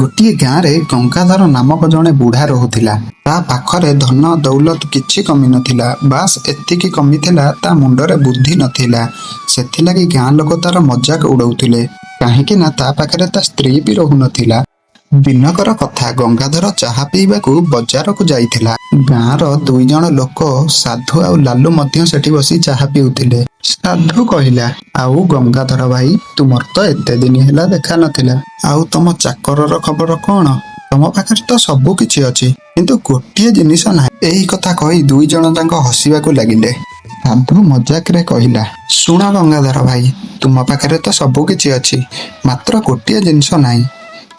ଗୋଟିଏ ଗାଁରେ ଗଙ୍ଗାଧର ନାମକ ଜଣେ ବୁଢ଼ା ରହୁଥିଲା। ତା ପାଖରେ ଧନ ଦୌଲତ କିଛି କମି ନଥିଲା। ବାସ୍, ଏତିକି କମିଥିଲା, ତା ମୁଣ୍ଡରେ ବୁଦ୍ଧି ନଥିଲା। ସେଥିଲାଗି ଗାଁ ଲୋକ ତାର ମଜାକ ଉଡ଼ଉଥିଲେ, କାହିଁକି ନା ତା ପାଖରେ ତା ସ୍ତ୍ରୀ ବି ରହୁନଥିଲା। ଦିନକର କଥା, ଗଙ୍ଗାଧର ଚାହା ପିଇବାକୁ ବଜାରକୁ ଯାଇଥିଲା। ଗାଁର 2 ଜଣ ଲୋକ ସାଧୁ ଆଉ ଲାଲୁ ମଧ୍ୟ ସେଠି ବସି ଚାହା ପିଉଥିଲେ। ସାଧୁ କହିଲା, "ଆଉ ଗଙ୍ଗାଧର ଭାଇ, ତୁମର ତ ଏତେ ଦିନ ହେଲା ଦେଖା ନଥିଲା। ଆଉ ତମ ଚାକରର ଖବର କଣ? ତମ ପାଖରେ ତ ସବୁ କିଛି ଅଛି, କିନ୍ତୁ ଗୋଟିଏ ଜିନିଷ ନାହିଁ।" ଏହି କଥା କହି 2 ଜଣ ଯାକ ହସିବାକୁ ଲାଗିଲେ। ସାଧୁ ମଜାକରେ କହିଲା, "ଶୁଣ ଗଙ୍ଗାଧର ଭାଇ, ତୁମ ପାଖରେ ତ ସବୁ କିଛି ଅଛି, ମାତ୍ର ଗୋଟିଏ ଜିନିଷ ନାହିଁ।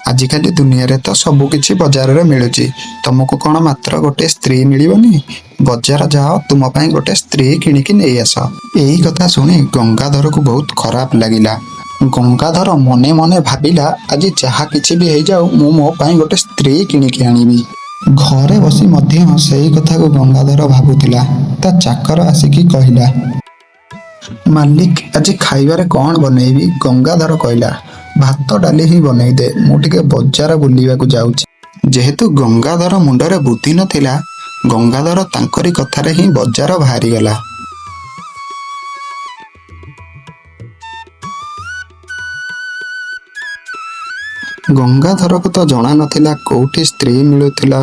ଆଜିକାଲି ଦୁନିଆରେ ତ ସବୁ କିଛି ବଜାରରେ ମିଳୁଛି। ତମକୁ କଣ ମାତ୍ର ଗୋଟେ ସ୍ତ୍ରୀ ମିଳିବନି? ବଜାର ଯାଅ, ତୁମ ପାଇଁ ଗୋଟେ ସ୍ତ୍ରୀ କିଣିକି ନେଇ ଆସ।" ଏଇ କଥା ଶୁଣି ଗଙ୍ଗାଧରକୁ ବହୁତ ଖରାପ ଲାଗିଲା। ଗଙ୍ଗାଧର ମନେ ମନେ ଭାବିଲା, ଆଜି ଯାହା କିଛି ବି ହେଇଯାଉ, ମୁଁ ମୋ ପାଇଁ ଗୋଟେ ସ୍ତ୍ରୀ କିଣିକି ଆଣିବି। ଘରେ ବସି ମଧ୍ୟ ସେଇ କଥାକୁ ଗଙ୍ଗାଧର ଭାବୁଥିଲା। ତା ଚାକର ଆସିକି କହିଲା, "ମାଲିକ, ଆଜି ଖାଇବାରେ କଣ ବନେଇବି?" ଗଙ୍ଗାଧର କହିଲା, "ଭାତ ଡାଲି ହିଁ ବନେଇ ଦେ, ମୁଁ ଟିକେ ବଜାର ବୁଲିବାକୁ ଯାଉଛି।" ଯେହେତୁ ଗଙ୍ଗାଧର ମୁଣ୍ଡରେ ବୁଦ୍ଧି ନଥିଲା, ଗଙ୍ଗାଧର ତାଙ୍କରି କଥାରେ ହିଁ ବଜାର ବାହାରିଗଲା। ଗଙ୍ଗାଧରକୁ ତ ଜଣା ନଥିଲା କୋଉଠି ସ୍ତ୍ରୀ ମିଳୁଥିଲା।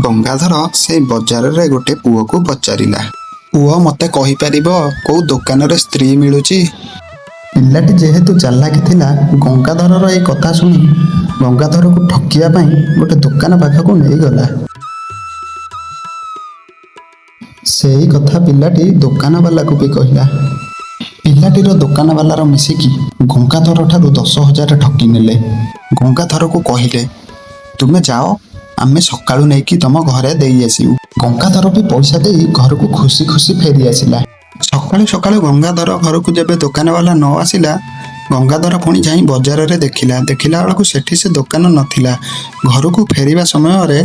ଗଙ୍ଗାଧର ସେଇ ବଜାରରେ ଗୋଟେ ପୁଅକୁ ପଚାରିଲା, "ପୁଅ, ମତେ କହିପାରିବ କୋଉ ଦୋକାନରେ ସ୍ତ୍ରୀ ମିଳୁଛି?" ପିଲାଟି ଯେହେତୁ ଚାଲାକି ଥିଲା, ଗଙ୍ଗାଧରର ଏଇ କଥା ଶୁଣି ଗଙ୍ଗାଧରକୁ ଠକିବା ପାଇଁ ଗୋଟେ ଦୋକାନ ପାଖକୁ ନେଇଗଲା। ସେଇ କଥା ପିଲାଟି ଦୋକାନବାଲାକୁ ବି କହିଲା। ପିଲାଟିର ଦୋକାନବାଲାର ମିଶିକି ଗଙ୍ଗାଧର ଠାରୁ 10,000 ଠକି ନେଲେ। ଗଙ୍ଗାଧରକୁ କହିଲେ, "ତୁମେ ଯାଅ, ଆମେ ସକାଳୁ ନେଇକି ତମ ଘରେ ଦେଇ ଆସିବୁ।" ଗଙ୍ଗାଧର ବି ପଇସା ଦେଇ ଘରକୁ ଖୁସି ଖୁସି ଫେରି ଆସିଲା। ସକାଳୁ ସକାଳୁ ଗଙ୍ଗାଧର ଘରକୁ ଯେବେ ଦୋକାନବାଲା ନ ଆସିଲା, ଗଙ୍ଗାଧର ପୁଣି ଯାଇ ବଜାରରେ ଦେଖିଲା। ଦେଖିଲା ବେଳକୁ ସେଠି ସେ ଦୋକାନ ନଥିଲା। ଘରକୁ ଫେରିବା ସମୟରେ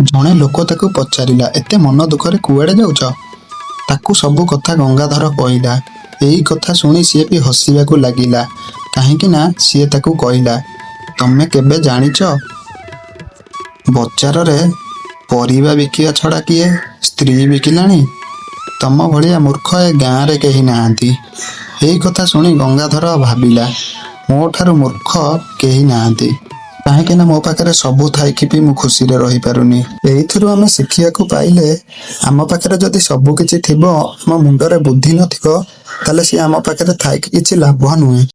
ଜଣେ ଲୋକ ତାକୁ ପଚାରିଲା, "ଏତେ ମନ ଦୁଃଖରେ କୁଆଡ଼େ ଯାଉଛ?" ତାକୁ ସବୁ କଥା ଗଙ୍ଗାଧର କହିଲା। ଏଇ କଥା ଶୁଣି ସିଏ ବି ହସିବାକୁ ଲାଗିଲା, କାହିଁକି ନା ସିଏ ତାକୁ କହିଲା, "ତମେ କେବେ ଜାଣିଛ, ବଜାରରେ ପରିବା ବିକିବା ଛଡ଼ା କିଏ ସ୍ତ୍ରୀ ବିକିଲାଣି? ତମ ଭଳିଆ ମୂର୍ଖ ଏ ଗାଁରେ କେହି ନାହାନ୍ତି।" ଏଇ କଥା ଶୁଣି ଗଙ୍ଗାଧର ଭାବିଲା, ମୋ ଠାରୁ ମୂର୍ଖ କେହି ନାହାନ୍ତି, କାହିଁକି ନା ମୋ ପାଖରେ ସବୁ ଥାଇକି ବି ମୁଁ ଖୁସିରେ ରହିପାରୁନି। ଏଇଥିରୁ ଆମେ ଶିଖିବାକୁ ପାଇଲେ, ଆମ ପାଖରେ ଯଦି ସବୁ କିଛି ଥିବ, ଆମ ମୁଣ୍ଡରେ ବୁଦ୍ଧି ନଥିବ, ତାହେଲେ ସିଏ ଆମ ପାଖରେ ଥାଇକି କିଛି ଲାଭ ନୁହେଁ।